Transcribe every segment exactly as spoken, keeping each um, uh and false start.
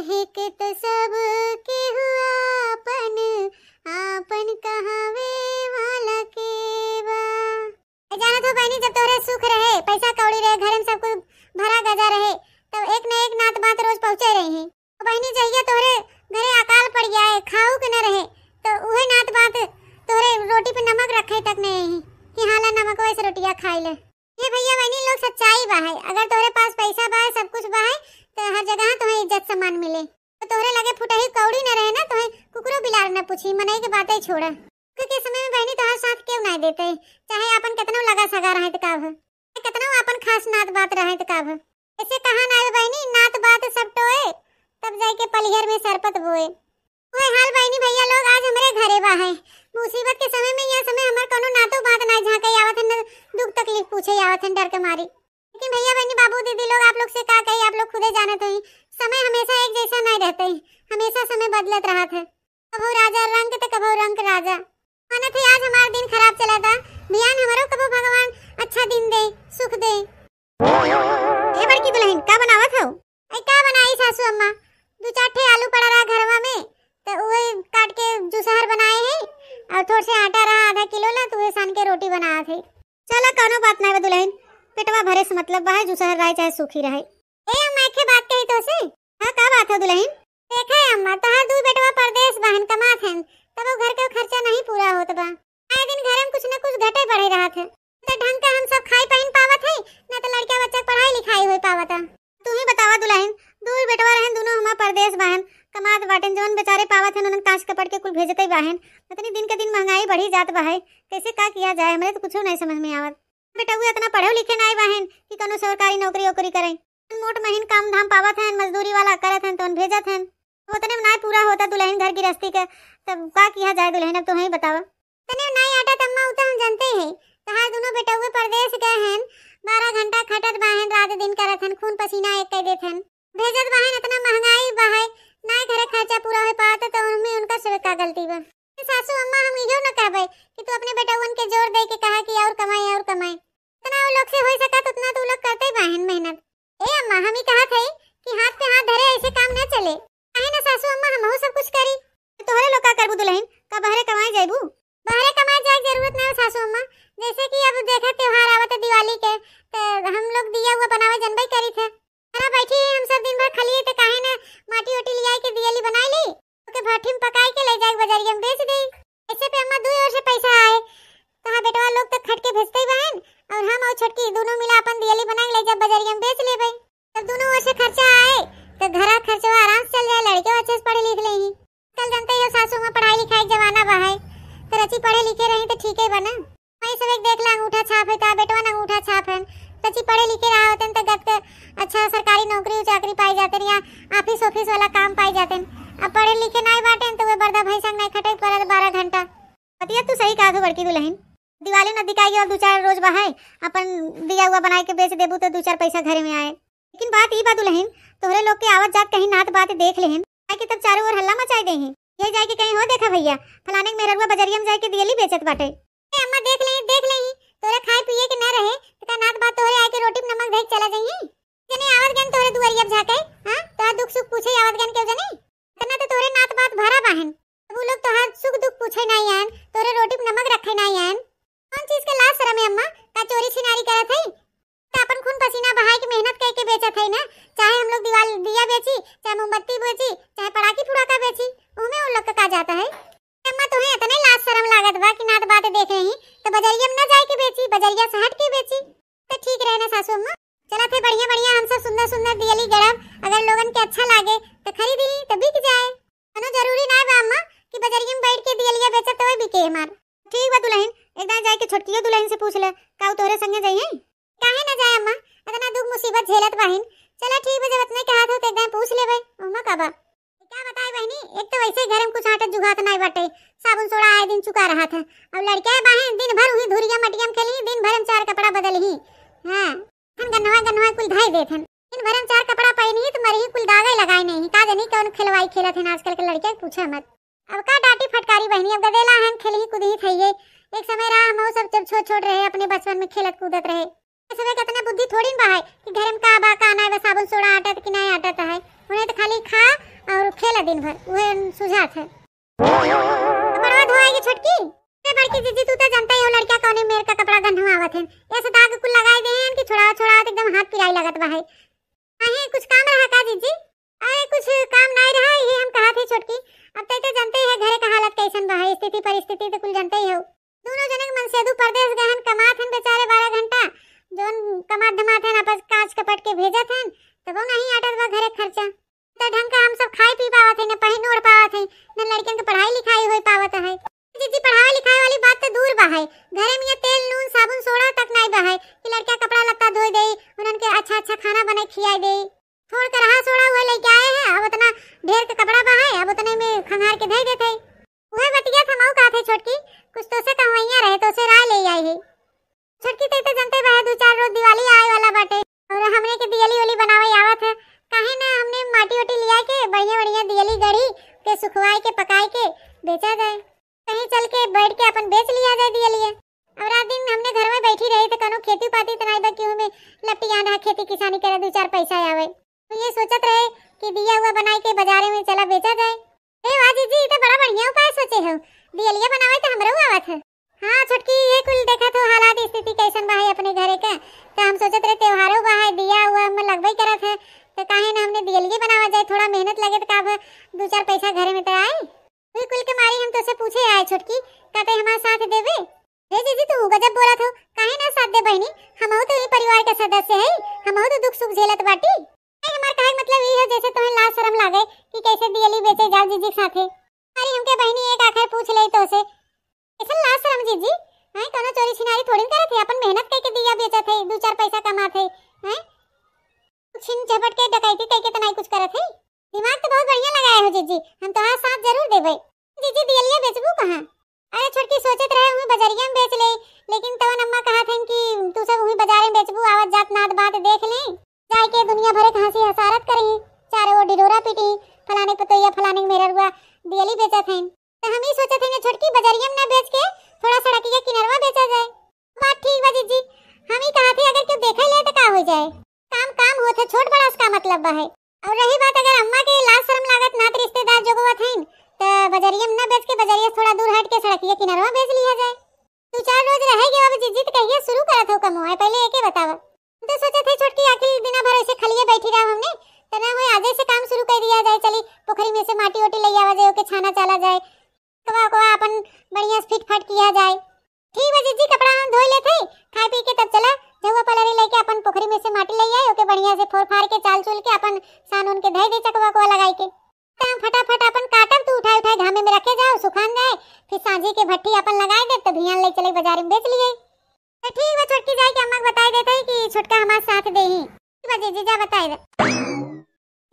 एक तो सब केहू आपन, आपन कहावे वाला के बा। ए, जानत हो बहिनी, जब तोहरे सुख रहे, पैसा कौड़ी रहे, घरे में सब कुछ भरा गजा रहे, तब एक न एक नात बात रोज पहुँचे रही। बहिनी, जहिया तोहरे घरे अकाल पड़ जाए, खाऊ के न रहे, तो उहे नात बात तोहरे रोटी पे नमक रखे तक नहीं कि हाँ, ला नमक, वैसे रोटिया खाई ले। ये भैया बहिनी लोग, सच्चाई बा है। अगर तोहरे पास पैसा बा है, सब कुछ बा है, तो हर जगह तोहे इज्जत सम्मान मिले। तो तोहरे लगे फुटही कौड़ी न रहे ना, तोहे कुकुरो बिलार न पूछी, मनई के बातें छोड़ा। के समय में बहिनी तोहार साथ केहू नाय देते, चाहे आपन केतनो लगा सगा रहे त का भ, केतनो आपन खास नात बात रहे त का भ। ऐसे कहा नाय बहिनी, नात बात सब टोए, तब जाइके पलिहर में सरपत बोए। ओए हाल बहिनी भैया लोग आज हमरे घरे बा है। मुसीबत के समय में, यह समय हमार कोनो नातो बात नाय झांके आवत है, न दुख तकलीफ पूछे आवत है डर के मारी। लेकिन भैया बहिनी बाबू दीदी लोग, आप लोग से का कही, आप लोग खुदे जानत होई, समय हमेशा एक जैसा नाय रहते, हमेशा समय बदलत रहत है। कभो राजा रंक त कभो रंक राजा। मानत है आज हमार दिन खराब चला था, बिहान हमरो कभो भगवान अच्छा दिन दे, सुख दे। ए बड़की दुलहिन, का बनावत हौ? ए, का बनाई सासू अम्मा, दू चार ठे आलू पड़ा रहा घरवा में, त उहे काट के जूसहर बनाए है और थोड़ से आटा रहा आधा किलो ला, त उहे सान के रोटी बनावत है। चला, कौनो बात नाय बा दुलहिन, पेटवा भरे से मतलब बा है, जूसहर रहे चाहे सूखी रहे। ए अम्मा, एक ठे बात कही तोसे। हाँ, का बात है दुलहिन? देखा है अम्मा, तोहार दू बेटवा परदेस बाहन कमात हन, तब वो घर के खर्चा नहीं पूरा होत बा। आए दिन घर में कुछ न कुछ घटे बढ़े रहत है, तो ढंग का हम सब खाई पहिन पावत है, न तो लड़का बच्चा के पढ़ाई लिखाई हो पावत है। तू ही बतावा दुलहिन, दू बेटवा रहन, दोनों हमार परदेस बाहन कमात बाटेन, जवन बेचारे पावत हन उन्हन कांच कपड़ के कुल भेजते बाहन। इतनी दिन के दिन महंगाई बढ़ी जात बा है, कैसे का किया जाए, हमरे तो कुछ नहीं समझ में आवत। बेटवा इतना पढ़े लिखे नाई बाहन कि कोनो सरकारी नौकरी ओकरी करें। मोट महीन काम धाम पावत हन, मजदूरी वाला करत हन, तौन भेजत हन। ओतने में नाय पूरा होता दुलहिन घर गिरस्ती के, तब का किया जाए दुलहिन, अब तोहई बतावा। तने नाय आटा तम्मा उ त हम जानते हैं, तहार दोनों बेटउए परदेस गए हन, बारह घंटा खटत बाहन, रात दिन करत हन, खून पसीना एक कर देत हन, भेजत बाहन, इतना महंगाई बा है, नाय घरे खर्चा पूरा हो पावत, तो उनमें उनका से का गलती बा? सासू अम्मा, हम इहो न कहबे कि तू अपने बेटउअन के जोर दे के कहा कि और कमाए, और कमाए। जितना वो लोग से हो सकत, उतना तो वो लोग करते ही बाहन मेहनत। ए अम्मा, हम ही कहत हई कि हाथ पे हाथ धरे ऐसे काम न चले। काहे ना सासू अम्मा, हमहू सब कुछ करी। तो तोहरे लोग का करबू दुलहिन, का बहरे कमाए जाइबू? बहरे कमाए जाए के जरूरत नहीं है सासू अम्मा, जैसे कि अब देखे त्योहार आवत है दिवाली के, तो हम लोग दिया हुआ बनावे जनबे करी थे। घरा बैठी हम सब दिन भर खलिए, तो काहे ना माटी ओटी लियाई के दियली बनाई ली, ओके भट्ठी में पकाई के ले जाए बजरिया में बेच दे। ऐसे पे अम्मा दू ओर से पैसा आए, तहार बेटवा लोग तक खट के भेजते ही बहन, और हम और छोटकी दोनों मिला अपन दियली बना के ले जाब बजरिया में बेच लेबे। तब दोनों ओर से खर्चा आए, तो घरा खर्चवा आराम से चल जाए, लड़के अच्छे से पढ़े लिख लेही। कल जानते हो सासू में पढ़ाई लिखाई के जमाना बा है, तो रची पढ़े लिखे रही तो ठीक है बना। वही सब एक देख ला, अंगूठा छाप है, तहार बेटवा ना अंगूठा छाप है, रची पढ़े लिखे रहा होते तो गत के अच्छा सरकारी नौकरी चाकरी पाई जाते, या ऑफिस ऑफिस वाला काम पाई जाते। अब पढ़े लिखे नाई बाटे तो वे बर्दा भैंसा के नाई खटे पड़त बारह घंटा। बतिया तू सही कहा बड़की दुलहिन, दिवाली नजदीक आएगी और दू चार रोज बा है, अपन दिया हुआ बनाए के बेच देबू तो दू चार पैसा घरे में आए। लेकिन बात ई बा दुलहिन, तोहरे लोग के आवत जात कहीं नात बात देख लेहिन, आके तब चारों ओर हल्ला मचाई देही। ये जाए के कहीं हो देखा भैया, फलाने के मेहररुआ बजरिया में जाए के दियली बेचत बाटे। ए अम्मा, देख लेही, देख लेही, तोरे खाए पिए के न रहे, तो का नात बात तोहरे आए के रोटी में नमक धई के चला जाइए? जने आवत गन तोहरे दुआरिया पे झाके, हाँ? तोहर दुख सुख पूछे आवत गन केहू जने? इतना तो तोहरे नात बात भरा बाहन। अब उ लोग तोहार सुख दुख पूछे नाई आयन, तोहरे रोटी पे नमक रखे नाई आयन। कौन चीज के लाज शरम है अम्मा? का चोरी छिनारी करत है? तो अपन खून पसीना बहाए के मेहनत करके बेचत है ना, चाहे हम लोग दीवाल दिया बेची, चाहे मोमबत्ती बेची, चाहे पड़ाकी फुड़ाका बेची, उहमें उन लोग का का जाता है? अम्मा, तुम्हें इतने लाज शरम लागत बा कि नात बात देख रही, तो बजरिया में न जाए के बेची, बजरिया से हट के बेची, तो ठीक रहे ना सासू अम्मा। चला थे बढ़िया बढ़िया हम सब सुंदर सुंदर दियली गड़ब, अगर लोगन के अच्छा लागे तो खरीदी तो बिक जाए। कोनो जरूरी ना बा अम्मा कि बजरिया में बैठ के दियलिया बेचत तो बिके हमार। ठीक बा दुलहिन, एक दाएं जाए के छोटकियो दुलहिन से पूछ ले, का उ तोहरे संगे जइहे? काहे ना जाए अम्मा, इतना दुख मुसीबत झेलत बाहिन। चला ठीक बा, जब इतने कहत हो तो एक दाएं पूछ लेबे, ओमा का बा। का बताई बहिनी, एक तो वैसे ही घर में कुछ आटा जुगात नाई बाटे, साबुन सोडा आए दिन चुका रहत है। अब लड़का बाहें दिन भर उही धुरिया मटिया में खेली, दिन भर में चार कपड़ा बदलही। हाँ, हम गन्हवा गन्हवा कुल धाई देत हन। दिन भर में चार कपड़ा पहिनी तो मरही कुल दागे लगाए नहीं। का जानी कौन खेलवाई खेलत हन आजकल के लड़के, पूछे मत। अब का डांटी फटकारी बहिनी, अब गदेला हन, खेलही कूदही थइये। एक समय रहा हम सब जब छोट छोट रहे अपने बचपन में खेलत कूदत रहे। सबे के इतना बुद्धि थोड़ी न बा है कि घर में का बा, का नाय बा, साबुन सोडा आटत कि नाय आटत है। उन्हें तो खाली खा दिन भर उहे सुझात है। कपड़वा धोआएगी छोटकी? अरे बड़की जीजी, तू तो जानते ही हो लड़किया कौने मेर का कपड़ा गंधवावत है। ऐसे दाग कुल लगाई दे हैं कि छोड़ा छोड़ा तो एकदम हाथ पिराई लगत बा है। काहे, कुछ काम रहा का जीजी? अरे कुछ काम नाई रहा, ये हम कहा थे छोटकी। अब तै तो जानते ही है घरे का हालत कैसन बा है, स्थिति परिस्थिति तो कुल जानते ही हो। दोनों जने के मनसेदू परदेस गए हन, कमात हन बेचारे बारह घंटा, जौन कमात धमात हन आपस काच कपट के भेजत हन, तबो नहीं आटत बा घरे खर्चा। तो ढंग का हम सब खाई पी पावत है, न पहिन ओढ़ पावत है, न लड़कियन के पढ़ाई लिखाई होई पावत है। जीजी, पढ़ाई लिखाई वाली बात तो दूर बा है, घरे में ये तेल नून साबुन सोडा तक नाई बा है कि लड़का कपड़ा लत्ता धोई दे, उन्हन के अच्छा अच्छा खाना बनाई खियाई दे। थोड़ के रहा सोड़ा उहे लेके आए हैं, अब उतना ढेर के कपड़ा बा है, अब उतने में खंगार के धई देते। उहे बतिया था मऊ कहत है छोटकी, कुछ तो से कहवैया रहे, तो से राय ले आई है। छोटकी, तै तो जानते बा है, दो चार रोज दिवाली आए वाला बाटे और हमने के दियली ओली बनावे आवत है। काहे ना हमने माटी ओटी लिया के बढ़िया बढ़िया दियली गढ़ी के सुखवाए के पकाए के बेचा जाए, कहीं चल के बैठ के अपन बेच लिया जाए दियलिए। और रात दिन हमने घर में बैठी रही तो कौनो खेती पाती तो नाई बा कि उहमें लपटियान रहा, खेती किसानी करे, दो चार पैसा आवे। तो ये सोचत रहे कि दिया हुआ बनाए के बाजारे में चला बेचा जाए। ए वाह जीजी, ई तो बड़ा बढ़िया उपाय सोचे हो, दियलिया बनावे तो हमरो आवत है। हाँ छोटकी, ये कुल देखत हो हालात स्थिति कैसन बा है अपने घरे के, तो हम सोचत रहे त्योहारो बा है, दिया हुआ हम लगबे करत है, तो काहे ना हमने दियलिए बनावा जाए, थोड़ा मेहनत लगे तो का भा दो चार पैसा घरे में तो आए। वही कुल के मारी हम तोसे पूछे आए छोटकी, का ते हमार साथ देबे? हे जीजी, तू गजब बोलत हो, काहे ना साथ दे बहिनी, हमहू तो ई परिवार के सदस्य है, हमहू तो दुख सुख झेलत बाटी। ए, हमार कहे के मतलब ई है जैसे तुम्हें लाज शरम लागे कि कैसे दियली बेचे जाओ जीजी के साथे। अरे हमके बहिनी एक आखिर पूछ ले तोसे, कैसन लाज शरम जीजी? हैं, कोनो चोरी छिनारी थोड़ी न करत है, अपन मेहनत करके दिया बेचत है, दो चार पैसा कमात है, हैं? छिन झपट के डकैती करके तो नहीं कुछ करत है। दिमाग तो बहुत बढ़िया लगाए हो जीजी, हम तोहार साथ जरूर देबे। जीजी, दियलिया बेचबू कहाँ? अरे छोटकी, सोचत रहे उही बजरिया में बेच ले, लेकिन तवन अम्मा कहत हन कि तू सब उही बाजारे में बेचबू, आवत जात नात बात देख ले, जाए के दुनिया भरे के हंसी हसारत करही, चारों ओर ढिढोरा पीटी, फलाने पतोहिया फलाने के मेहररुआ दियली बेचत हन। तो हम ही सोचत हन छोटकी, बजरिया में ना बेच के थोड़ा सड़किया किनरवा बेचा जाए। बात ठीक बा जीजी, हम ही कहत ही अगर केहू देखे ले तो का हो जाए, काम काम होत है, छोट बड़ा से का मतलब बा है। और रही बात अगर अम्मा के लाज शरम लागत, नात रिश्तेदार जोगवत हईन, त बजरिया में न बेच के बजरिया से थोड़ा दूर हट के सड़किया किनरवा बेच लिया जाए। दो चार रोज रह गए, अब जीजी त कहिया शुरू करत हो कमवा, पहले एके बतावा। हम तो सोचत है छोटकी आखिर दिना भर ऐसे खलिए बैठी रहा हमने, त ना होए आजे से काम शुरू कर दिया जाए, चली पोखरी में से माटी ओटी ले आवा जाए, ओके छाना चाला जाए, कवा कवा अपन बढ़िया से फिट फट किया जाए। ठीक बा जीजी, कपड़ा हम धोई लेत हई, खाए पी के तब चला, झउआ पलारी लेके अपन पोखरी में से माटी ले आई, ओके बढ़िया से फोर फार के चाल चुल के अपन सान उन के धई दे चकवा कवा लगाई के। त हम फटाफट अपन काटब, तू उठाए उठाए घामे में रखे जाओ, सुखान जाए, फिर सांझी के भट्ठी अपन लगाए दे, तब भियान ले चले बाजारी में बेच लिए। तो ठीक बा छोटकी, जाए के अम्मा के बताई देत हई कि छोटका हमार साथ दे ही। ठीक बा जीजी, जा बताई दे।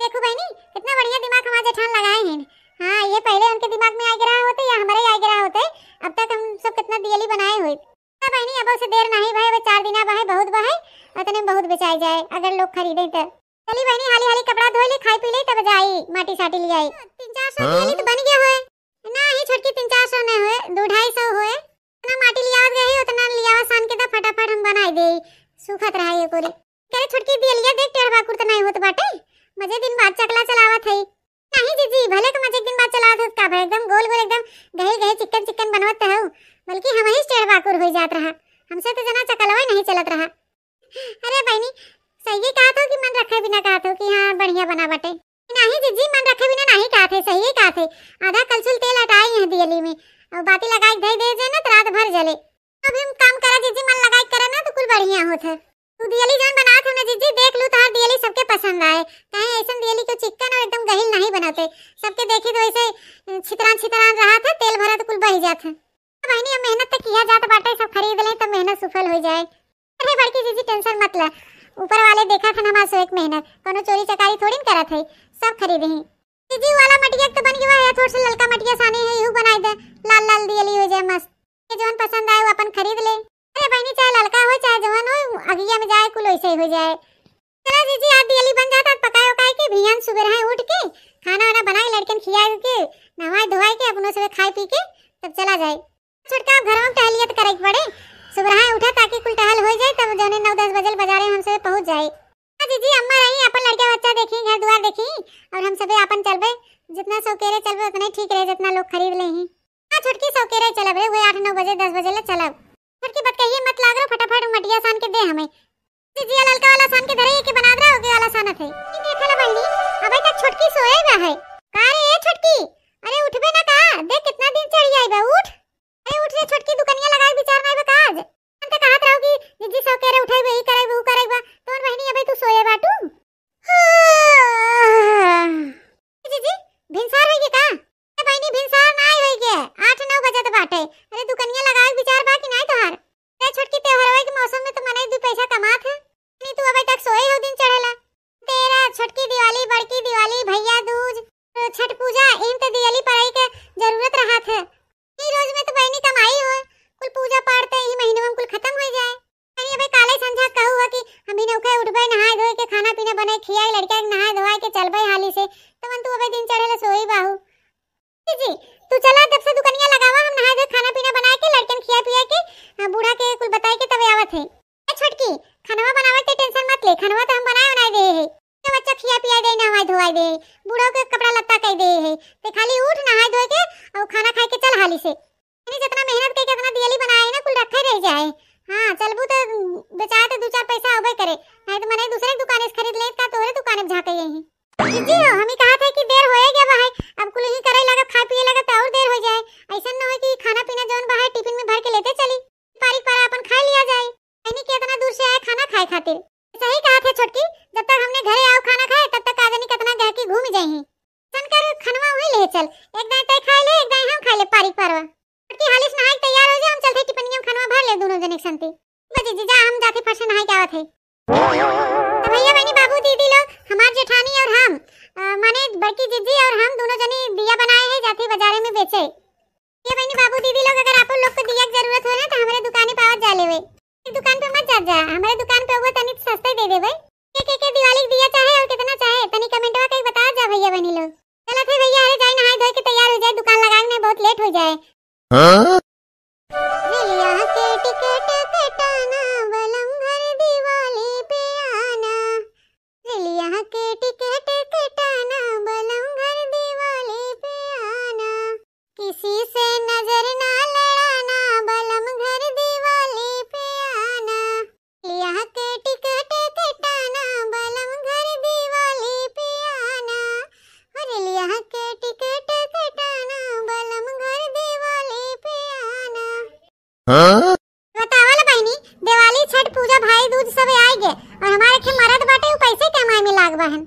देखो बहिनी, कितना बढ़िया दिमाग हमार जेठान लगाए हैं। हाँ, ये पहले उनके दिमाग में आ गया होते या हमारे आ गया होते, अब तक हम सब कितना दियली बनाए होइत। तो बहिनी, अब उसे देर नहीं भाई, वो चार दिना बहे, बहुत बहे, उतने में बहुत बेचाई जाए अगर लोग खरीदे तो। चली बहिनी, हाली हाली कपड़ा धोई ले, खाई पी ले, तब जाई माटी साटी ले आई। तीन चार सौ हाँ? दियली तो बन गया होए। ना ही छोटकी, तीन चार सौ नहीं होए, दो ढाई सौ होए। इतना माटी लियावत गए ही, उतना लियावा सान के तो फटाफट हम बनाई दे, सूखत रहा ये पूरी। करे छोटकी, दियलिया देख, टेढ़ बाकुर त नाई होत बाटे, मजे दिन बाद चकला चलावत है। नहीं जीजी, भले के मजे दिन बाद चलावत होत का भा, एकदम गोल गोल, एकदम गहिल गहिल, चिकन चिकन बनवत त हऊ, बल्कि हम ही टेढ़ बाकुर हो जात रहा, हमसे तो जना चकलवा ही नहीं चलत रहा। अरे बहनी, सही कहत हो कि मन रखे बिना कहत हो कि हाँ बढ़िया बना बाटे। नहीं जीजी, मन रखे बिना नहीं कहत है, सही कहत है। आधा कलछुल तेल हटाई है दियली में और बाती लगाई के धई दे जे ना तो रात भर जले। अभी हम काम करा जीजी, मन लगाई के करा ना तो कुल बढ़िया होत है। तू दियली जौन बनात हो ना जीजी, देख लू तोहार दियली सबके पसंद आए। कहीं ऐसन दियली के चिक्कन और एकदम गहिल नहीं बनाते, सबके देखी तो ऐसे छितरान छितरान रहा था, तेल भरा तो कुल बह जात है। बहनी, अब मेहनत तो किया जात बाटे, सब खरीद ले तो मेहनत सुफल हो जाए। अरे बड़की जीजी, टेंशन मत ले, ऊपर वाले देखा था हमार सो एक मेहनत, कोनो चोरी चकारी थोड़ी न करत है, सब खरीद ही। जीजी, वाला मटिया के तो बन गया है, थोड़ से ललका मटिया साने है, यहू बनाई दे, लाल लाल दियली हो जाए मस्त। ये जवन पसंद आए वो अपन खरीद ले। अरे बहनी, चाहे ललका हो चाहे जवन हो, अगिया में जाए कुल वैसे ही हो जाए। चला जीजी, आज दियली बन जाता, पकाए उकाए के भियान सुबह रहे उठ के खाना वाना बनाए, लड़कन खिया के नहवाए धोवाए के अपनों से खाए पी के तब चला जाए। छोटका अब घर में टहलियत करे के पड़े, सुबह रहे उठा ताकि कुल टहल हो जाए, तब जौने नौ दस बजे बाजारे हम सब पहुँच जाए। हाँ जीजी, अम्मा रही, अपन लड़का बच्चा देखी, घर दुआर देखी, और हम सबे अपन चलबे, जितना सौकेरे चलबे उतना ही ठीक रहे, जितना लोग खरीद ले ही। हाँ छोटकी, सौकेरे चलब रे, वही आठ नौ बजे, दस बजे ले चलब। छोटकी, बतकहिए मत लाग रे, फटाफट मटिया सान के दे हमें। जिया ललका वाला सान के धरे, ये के बनात रहा, ओके वाला सानत है। ई देख ला बहिनी, अबे तक छोटकी सोए बा है। का रे ए छोटकी, अरे उठबे ना का? देख कितना दिन चढ़ी आई बा, उठ। अरे उठ रे छोटकी, दुकनिया लगाए विचार नाई बा का आज? हम तो कहत रहो कि जिज्जी सौकेरे उठेबे, ई करेबे, ऊ करेबे, तोर बहिनी अबे तू सोए बाटू। जीजी, भिनसार होई गे का? ए बहिनी, भिनसार नाई होई गे, आठ नौ बजत बाटे। अरे, दुकनिया लगावे के विचार बा कि नाई तोहार? ए छोटकी, त्योहारवा के मौसम में तो मनई दू पैसा कमात है। नहीं, तू अबे तक सोए हो, दिन चढ़ेला। तेरा छोटकी दिवाली, बड़की दिवाली, भैया दूज, छठ पूजा, इन ते दियली पराई के जरूरत रहत है। ई रोज में तो बहिनी कमाई हो, कुल पूजा पाठ ते ई महीने में कुल खत्म हो जाए। अरे अबे काले संझा कहू है कि हम ही नौखे उठबे, नहाए धोए के, खाना पीना बने, खियाई, लड़का के नहाए धोए के चलबे हाली से, तवन तू अबे दिन चढ़े ले सोई बाहू। जी, जी, तू चला जब से दुकनिया लगावा, हम नहाए धोए, खाना पीना बनाए के, लड़कन खिया पिया के, आ, बूढ़ा के कुल बताए के तबे आवत है। ए छोटकी, खनवा बनावे के tension मत ले, खनवा तो हम बनाए बनाए दे है। बच्चा खिया पिया दे, नहाए धोआए दे, बूढ़ो के कपड़ा लत्ता कई दे है। ते खाली उठ, नहाए धोए के और खाना खाए के चल हाली से। इन्हें जितना मेहनत के, कितना दियली बनाए ना, कुल रखे रह जाए। हाँ, चलबू तो बेचाए तो दू चार पैसा होबे करे, नहीं तो मने दूसरे दुकाने से खरीद ले, का तोहरे दुकाने में झांके यही। जी हो, हम ही कहा थे कि देर होए गया बा है, अब कुल ही करे लगा, खाए पिए लगा तो और देर हो जाए। ऐसा न हो कि खाना पीना जौन बा है टिफिन में भर के लेते चली, पारी पारा अपन खा लिया जाए। यानी कि इतना दूर से आए खाना खाए खातिर। सही कहा थे छोटकी, जब तक हमने घरे आओ खाना खाए, तब तक का जानी कितना गहकी घूम जाए हैं। सन कर खनवा वहीं ले चल, एक दाएं तय खाए ले, एक दाएं हम खाए ले पारी पारवा। छोटकी हालिस नहाए के तैयार हो जा, हम चलते टिपनिया में खनवा भर ले दोनों जने के संती। बस जीजी जा, हम जाते फट से नहाए के आवत है। तो भैया बहनी बाबू दीदी लोग, हमार जेठानी और हम, अ, माने बड़की जीजी और हम दोनों जनी दिया बनाए हैं, जाते बाजारे में बेचे। ये बहनी बाबू दीदी लोग, अगर आप लोग को दिया की जरूरत हो ना तो हमारे दुकाने पे आवत जा लेवे। एक दुकान पे मत जात जा, हमारे दुकान पे वो तनी सस्ते दे देवे। के, के, के दिवाली के दिया चाहे और कितना चाहे, तनी कमेंटवा कई बता जा भैया बहनी लोग। चलत है भैया, अरे जाए नहाए धोए के तैयार हो जाए, दुकान लगाए में बहुत लेट हो जाए। हाँ? रेलिया के टिकट कटाना, बलम घर दिवाली पे आना। रेलिया के टिकट कटाना, बलम घर दिवाली पे आना। किसी से नजर ना लड़ाना, बलम घर दिवाली पे आना। रेलिया के टिकट कटाना, बलम घर दिवाली पे आना। हो रेलिया के टिकट कटाना, बलम घर दिवाली पे आना। हाँ? बतावा ला बहिनी, दिवाली, छठ पूजा, भाई दूज सब आइ गे और हमारे खे मरद बाटे, उ पैसे कमाए में लाग बहन।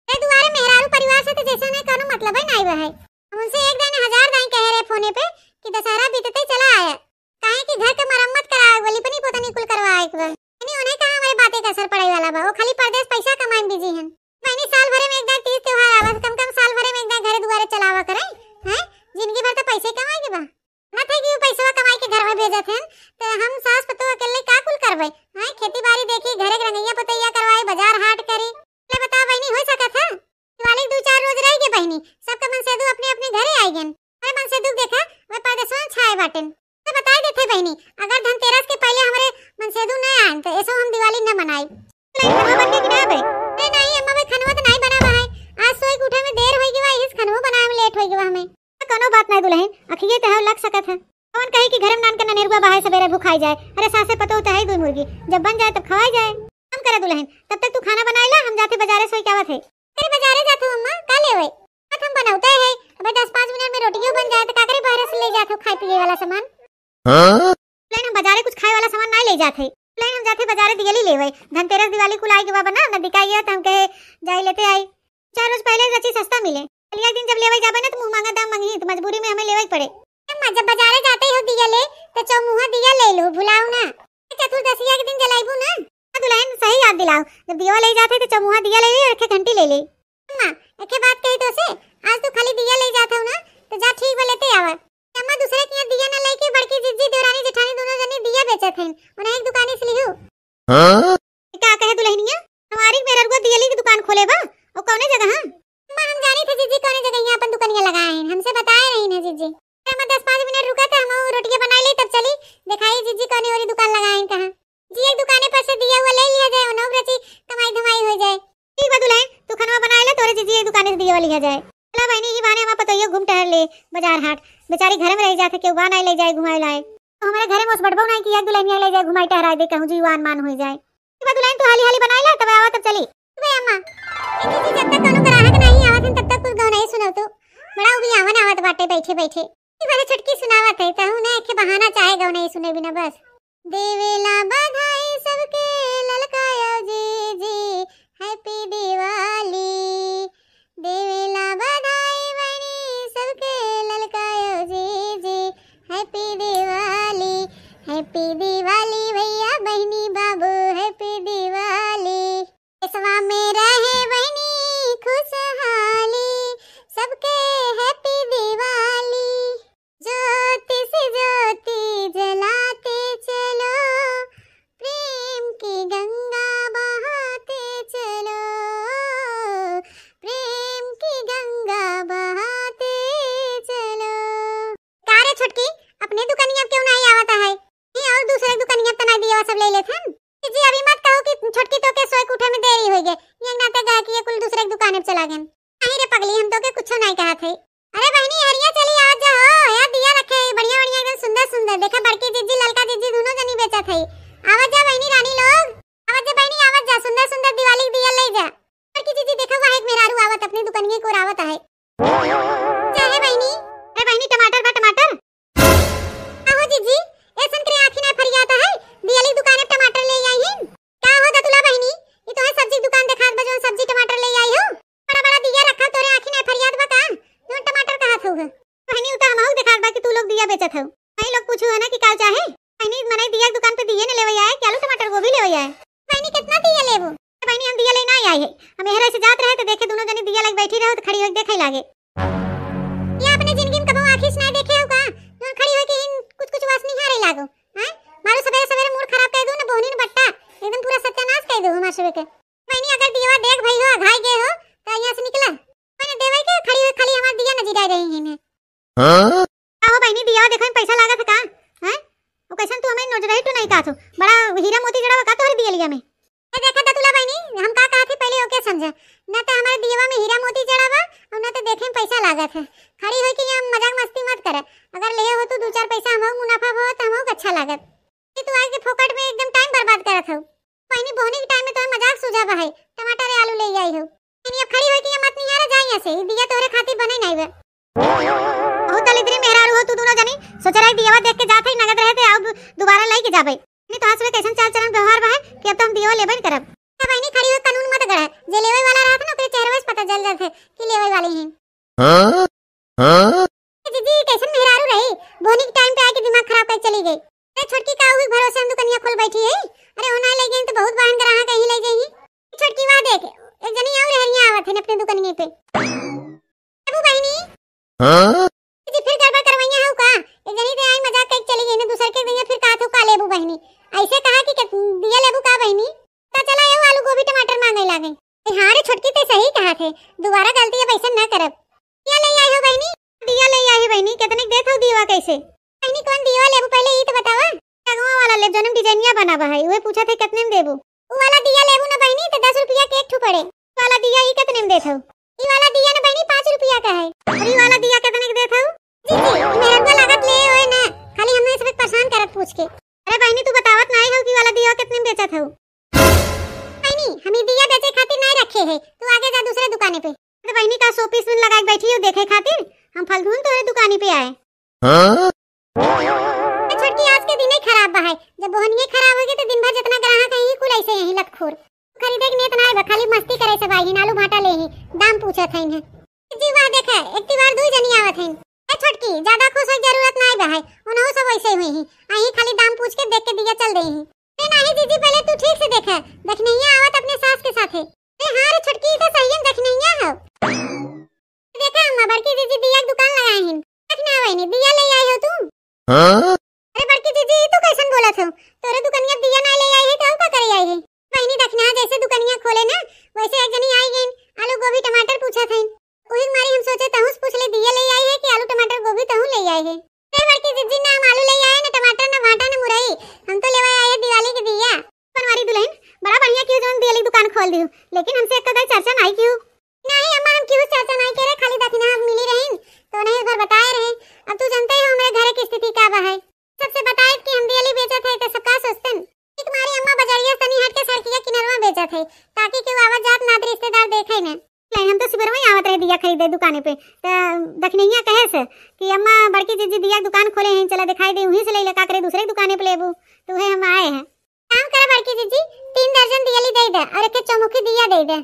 ए दुआरे मेहरारू परिवार से तो जैसे नहीं कोनो मतलब ही नहीं बा है। हम उनसे एक दाईं हजार दाईं कहे रहे फोने पे कि दशहरा बीतते चला आया, काहे कि घर के मरम्मत करावे के बा, लिपनी पोतनी कुल करवाए के बा। यानी उन्हें कहाँ हमारे बातें का असर पड़े वाला बा, वो खाली परदेस पैसा कमाए में बिजी हैं। बहिनी साल भरे में एक दाईं तीज त्योहार आवा, कम कम साल भरे में एक दाईं घर दुआरे चलावा करे, हैं? जिंदगी भर तो पैसे कमाए के बा। ना थे कि वो पैसवा कमाई के घर में भेजत हैं, तो हम सास पतोह अकेले का कुल करबे? हैं, खेती बाड़ी देखी, घरे के रंगैया पतैया करवाई, बाजार हाट करी। ले बताओ बहिनी, हो सकत है? दिवाली के दू चार रोज रह गए बहिनी, सबका मनसेदू अपने अपने घरे आइ गए। अरे मनसेदू देखा, वे परदेसवा में छाए बाटेन। तो बताई देते बहिनी, अगर धनतेरस के पहले हमारे मनसेदू न आए तो ऐसो हम दिवाली न मनाई। नहीं, खनवा बन के कि ना बे? अरे नहीं अम्मा, वे खनवा तो नहीं बना बा है। आज सोए के उठे में देर हो गई बा, इस खनवा बनाए में लेट हो गई बा हमें। कोनो बात नहीं दुलहिन, अखिए ते हव लग सकत है। कौन कही कि घरे में नान के ननेरुआ बहाए सबेरे भुखाई जाए। अरे सासे पतोह ते है दुई मुर्गी, जब बन जाए तब खवाई जाए। हम करे दुलहिन, तब तक तू खाना बनाए ला, हम जाते बाजारे सोई के आवत है। अरे बाजारे जात हूँ अम्मा, का लेवे? बात हम बनौते है, अबे दस पाँच मिनट में रोटियों बन जाए तो का करे बहरे से ले जात हो खाए पिए वाला सामान? हाँ? दुलहिन हम बाजारे कुछ खाए वाला सामान नहीं ले जात है। दुलहिन हम जाते बाजारे दियली लेवे, धनतेरस दिवाली कुल आए के बा बना, नजदीक आई है तो हम कहे जाए लेते आई। चार रोज पहले रची सस्ता मिले। कलिया दिन जब लेवे जाबे ना तो मुंह मांगा दाम मंगी, तो मजबूरी में हमें लेवे ही पड़े। अम्मा, जब बाजारे जाते हो दिया ले, तो चौमुहा दिया ले लो, भुलाओ ना। चतुर्दशिया के दिन जलाइबू ना। हाँ दुलहिन, सही याद दिलाओ, जब दिया ले जाते तो चौमुहा दिया ले ले और एक घंटी ले ले। अम्मा, एक बात कही तो से, आज तू खाली दिया ले जात हो ना, तो जा ठीक बा लेते आवा। अम्मा, दूसरे के यहाँ दिया ना लेके बड़की जिज्जी, देवरानी, जेठानी दोनों जनी दिया बेचत हैं, उन्हें एक दुकानी से लिहू। हाँ? का कहे दुलहिनिया? हमारी मेहररुआ दियली की दुकान खोले बा, और कौने जगह? अम्मा, हम जानी थे जिज्जी कौने जगह यहाँ अपन दुकनिया लगाए हैं, हमसे बताए रही ना जिज्जी। अरे अम्मा, दस पाँच मिनट रुका तो हम वो रोटियाँ बनाई ले, तब चली दिखाई जिज्जी कौने वाली दुकान लगाए हैं कहाँ। जी, एक दुकाने पर से दिया हुआ ले लिया जाए, उन्हों रची कमाई धमाई हो जाए। ठीक बा दुलहिन, तू खनवा बनाए ले, तोरे जिज्जी एक दुकाने से दिया वाली लिया जाए। चला बहिनी, ई बहाने हमार तो यो घूम टहर ले बाजार हाट, बेचारी घरे में रह जात है, केहू बा नाई ले जाए घुमाए लाए। तो हमरे घरे में ओस बटबो नाई कि एक दुल्हनिया ले जाए घुमाए टहराए दे, कहूँ जीवान मान होई जाए। ठीक बा दुल्हन, तू हाली हाली बनाई ला, तब आवा तब चली। बे अम्मा, ए दीदी, जब तक कौनो ग्राहक नाई आवत हन, तब तक कुल गौनई सुनब तू। बड़ा उबियावन आवत बाटे बैठे बैठे। ई वाले छोटकी सुनावत है, तहू ने एक बहाना चाहे गौनई सुने बिना बस। देवेला बधाई सबके ललकायो जी जी, Happy Diwali। देवेला बधाई बहिनी सबके ललकायो जी जी, Happy Diwali। Happy Diwali भैया बहिनी बाबू, Happy Diwali। देशवा में रहे बहिनी खुशहाली, सबके Happy Diwali। ज्योति से ज्योति जलाते चलो, प्रेम की गंगा बहाते चलो, प्रेम की गंगा बहाते चलो। का रे छोटकी, अपने दुकनिया पे क्यों नाई आवत है? ये और दूसरे दुकनिया पे तना दिया सब ले लेत हन। जी अभी मत कहो कि छोटकी तो के सोए के उठे में देरी होई गए, ये नाते गए कि ये कुल दूसरे दुकाने पे चला गए। नहीं रे पगली, हम तो के कुछो नहीं कहत है। अरे बहिनी, हरिया चली आवत जा हो, यहाँ दिया रखे हैं बढ़िया बढ़िया, एकदम सुंदर सुंदर। देखा बड़की जिज्जी, ललका जिज्जी दोनों जनी बेचत है। आवत जा बहिनी रानी लोग, आवत जा बहिनी, आवत जा, सुंदर सुंदर दिवाली के दिया ले जा। बड़की जिज्जी देखा, वहाँ एक मेहरारू आवत अपने दुकनिए को आवत है। चाहे बहिनी, अरे बहिनी, टमाटर बा टमाटर। का हो जीजी, ऐसन करे आँखी ना फरियात है, दियाली दुकाने टमाटर ले आई हिन। का हो दतुला बहिनी, ई तोहे सब्जी दुकान देखात बा, जौन सब्जी टमाटर ले आई हो? बड़ा बड़ा दिया रखा, तोरे आँखी ना फरियात बा का, जौन टमाटर कहत हो? बहिनी, उ त हमहू देखात बा कि तू लोग दिया बेचत हो। कई लोग पूछू है ना कि का चाहे? बहिनी, मनई दिया के दुकान पे दिए न लेवे आए कि आलू टमाटर गोभी लेवे आए? बहिनी, कितना दिया लेबू? बहिनी, हम दिया ले ना आए है, हम एहरे से जात रहे तो देखे दोनों जनी दिया लग बैठी रहो तो खड़ी होके देखे लागे। या अपने जिंदगी में कबो आँखी से ना देखे हो का, जौन खड़ी होके इन कुछ कुछ वास निहारे लागो? हैं? मारो सवेरे सवेरे मूड खराब कर दो ना, बोहनी न बट्टा, एकदम पूरा सत्यानाश कर दो हमार सबे के। बहिनी, अगर दियवा देख भई हो, अघाई गए हो, तो यहाँ से निकला। मैंने देवे के खड़ी हुई, खाली हमार दिया नजर आ रही है। हाँ? का हो बहिनी, दिया देखे में पैसा लागत है का? हैं? वो कैसन तू हमें नजर ही तो नहीं का तू? बड़ा हीरा मोती जड़ा बा का तोहरे दियलिया में? ए देखा दतुला बहिनी, हम का कहत ही पहले ओके समझा। ना तो हमारे दियवा में हीरा मोती जड़ा बा, और ना तो देखे में पैसा लागत है। खड़ी होके यहाँ मजाक मस्ती मत करे। अगर ले हो तू दो चार पैसा हमहू मुनाफा हो तो हमहू के अच्छा लागत। ये तू आके फोकट में एकदम टाइम बर्बाद करत हो। बहिनी, बोहनी के टाइम में तो मजाक सूझा बा है, टमाटर आलू ले आई हो। बहिनी, अब खड़ी होके ये मत निहारा, जा यहाँ से, ई दिया तोहरे खातिर बने नहीं बा। बहुत दलिद्री मेहरारू हो तू दोनों जनी। सोच रहे दियावा देख के जात है, नगद रहे थे, अब दोबारा लेके जाबे। नहीं तो आज सुबह कैसन चाल चलन व्यवहार बा है कि अब तो हम दियावा लेबे न करब। ए बहिनी, खड़ी हो, कानून मत गढ़ा, जे लेवे वाला रहत ना ओकरे चेहरवा से पता चल जात है कि लेवे वाले हैं। हाँ? हाँ? ए जीजी, कैसन मेहरारू रही, बोहनी के टाइम पे आके दिमाग खराब कर चली गई। अरे छोटकी, का हुई, भरोसे हम दुकनिया खोल बैठी है। अरे होना ले गई तो बहुत बहन ग्राहक कहीं ले जाई। छोटकी, वहाँ देख, एक जनी और रहरिया आवत है अपने दुकनिए पे। बाबू बहिनी। हाँ? जी फिर गड़बड़ करवैया हो का? एक जनी ते आई मजाक करके चली गई ना, दूसर के गई फिर कहा थू का लेबू बहिनी? ऐसे कहा कि के-, दिया लेबू का बहिनी? का चला आयो आलू गोभी टमाटर मांगे लागे। ए हाँ रे छोटकी, ते सही कहा थे, दोबारा गलती अब ऐसे ना करब। दिया ले आई हो बहिनी? दिया ले आई बहिनी, कितने के देत हो दिया कैसे? बहिनी कौन दिया लेबू पहले ई तो बतावा। अगवा वाला लेब जौन डिजाइनिया बना बा है, उहे पूछा थे कितने में देबू? उ वाला दिया लेबू ना बहिनी तो दस रुपया के एक ठू पड़े। वाला दिया ई कितने में देत हो? ई वाला दिया ना बहिनी पाँच रुपया का है। और ई वाला दिया कितने के देत हो? जी जी, ई मेहरबा लागत ले होए ना, खाली हमें सब परेशान करत पूछ के। अरे बहिनी तू बतावत नाई हो कि वाला दिया कितने में बेचत हो? बहिनी हम ई दिया बेचे खातिर नाई रखे है, तू आगे जा दूसरे दुकाने पे। अरे बहिनी का शोपीस में लगा के बैठी हो देखे खातिर, हम फलधून तोहरे दुकाने पे आए। हाँ? ए छोटकी, आज के दिन ही खराब बा है। जब बोहनिये खराब होगी तो दिन भर जितना ग्राहक है, यही कुल ऐसे यही लतखोर। खरीदे के नियत ना बा, खाली मस्ती करे से भाई, आलू भाटा ले ही, दाम पूछत है इन्हें। जी वाह, देखे, एक बार दुई जनी आवत है। ए छोटकी, ज्यादा खुश होए के जरूरत ना बा है, उनहु सब वैसे हुई ही, आई खाली दाम पूछ के देख के दिया चल दे ही। ए नाही जीजी, पहले तू ठीक से देखे, दखिनैया आवत अपने सास के साथे। ए हाँ रे छोटकी, ई तो सही में दखिनैया हो। देखा अम्मा, बड़की जीजी दिया के दुकान लगाए हिन। दखिना बहिनी, दिया ले आई हो तू? हाँ? अरे बड़की जीजी, ई तू कैसन बोलत हो? तोरे दुकनिया दिया ना ले आई है, तो हम का करे आई है? बहिनी दखिना जैसे दुकनिया खोले ना, वैसे एक जनी आई गई, आलू गोभी टमाटर पूछत है। उही मारी हम सोचे तहूँ से पूछ ले, दिया ले आई है कि आलू टमाटर गोभी तहूँ ले आई है? अरे बड़की जीजी, ना हम आलू ले आए, ना टमाटर, ना भाटा, ना मुरई। हम तो लेवा आए दिवाली के दिया। बनवारी दुल्हन, बड़ा बढ़िया कियो जौन दियाली दुकान खोल दियो, लेकिन हमसे एक कदाई चर्चा नाई कियो। नाही अम्मा, हम कियो चर्चा नाई करे, खाली दखिना मिली रहीन, दिया खरीदे दुकाने पे। त दखिनहिया कहेस कि अम्मा, बड़की जिज्जी दिया के दुकान खोले हैं, चला देखाई दे, उहीं से ले ले, का करे दूसरे दुकाने पे लेबू। त उहे हम आए हैं। काम करा बड़की जिज्जी, तीन दर्जन दियली दे दे और एक चौमुखी दिया दे दे।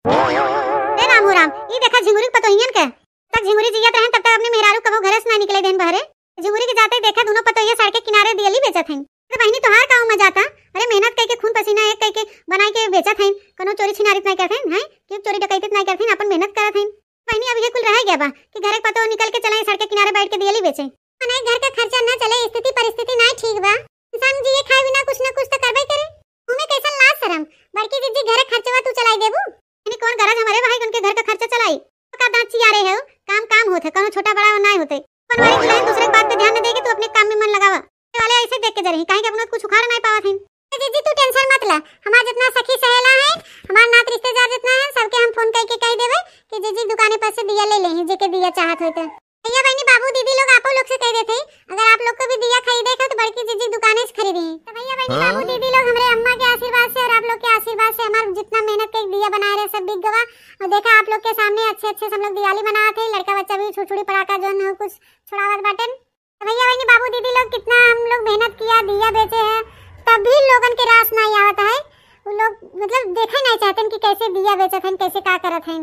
ए राम हो राम, ई देखा झिंगुरी के पतोहियन के। तक झिंगुरी जियत रहन तब तक अपने मेहरारू कबो घरे से ना निकले देन बहरे। झिंगुरी के जाते देखा दोनों पतोहिया सड़क के किनारे दियली बेचत हैं। अरे बहिनी, तोहार का उम्र जाता? अरे मेहनत कइके, खून पसीना एक कइके बनाई के बेचत हैं, कोनो चोरी छिनारी त नाहीं करत हैं, हैं? कि चोरी डकैती त नाहीं करत हैं, अपन मेहनत करत हैं। बहिनी, अब ये कुल रह गया बा कि घरे के पतोह निकल के चले सड़क के किनारे बैठ के दियली बेचे। मने घर का खर्चा न चले, स्थिति परिस्थिति नाहीं ठीक बा, इंसान जिए खाए बिना कुछ न कुछ त करबे करे। मुँह में कैसन लाज शरम, बड़की जिज्जी घर खर्चवा तू चलाई देबू? यानी कौन गरज हमरे भाई उनके घर का खर्चा चलाई? का दांत चियारे हो, काम काम होत है, कोनो छोटा बड़ा नाहीं होते। अपन वाली दुल्हन दूसरे के बात पे ध्यान न दे के तू अपने काम में मन लगावा। ये वाले ऐसे देख के जरही, काहे कि अपना कुछ उखाड़ नाहीं पावत हैं। ए जिज्जी, तू tension मत ला, हमार जितना सखी सहेला है, हमार नात रिश्तेदार जितना है, सबके हम फोन करके कह देबे कि जिज्जी दुकाने पर से दिया ले लेही, जेके दिया चाहत होई त। भैया बहनी बाबू दीदी लोग आपो लोग से कह देते हैं, अगर आप लोग को भी दिया खरीदे के हो तो बड़की जिज्जी दुकाने से खरीदी। तो भैया बहनी हाँ? बाबू दीदी लोग हमरे अम्मा के आशीर्वाद से और आप लोग के आशीर्वाद से हमार जितना मेहनत के दिया बनाए रहे सब बिक गवा। और देखा आप लोग के सामने अच्छे अच्छे से हम लोग दिवाली मनावत है, लड़का बच्चा भी छुरछुरी पटाखा जो है कुछ छुड़ावत बाटेन। तो भैया बहनी बाबू दीदी लोग कितना हम लोग मेहनत किया, दिया बेचे हैं, तब भी लोगन के रास नाहीं आवत है। वो लोग मतलब देखे नाहीं चाहते हैं कि कैसे दिया बेचत हैं, कैसे का करत हैं।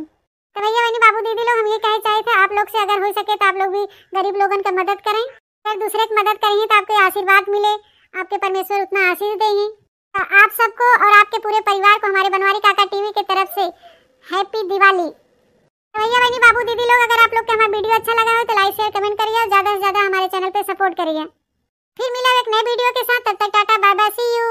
तो भैया बहनी बाबू दीदी लोग हम ये कहे चाहे थे आप लोग से अगर हो सके तो आप लोग भी गरीब लोगन के मदद करें। अगर दूसरे की मदद करेंगे तो आपको आशीर्वाद मिले, आपके परमेश्वर उतना आशीष देंगे। तो आप सबको और आपके पूरे परिवार को हमारे बनवारी काका टीवी की तरफ से हैप्पी दिवाली। तो भैया बहनी बाबू दीदी लोग अगर आप लोग के हमारा वीडियो अच्छा लगा हो तो like share comment करिए और ज़्यादा से ज़्यादा हमारे चैनल पे सपोर्ट करिए। फिर मिला एक नए वीडियो के साथ, तब तक टाटा बाय बाय, सी यू।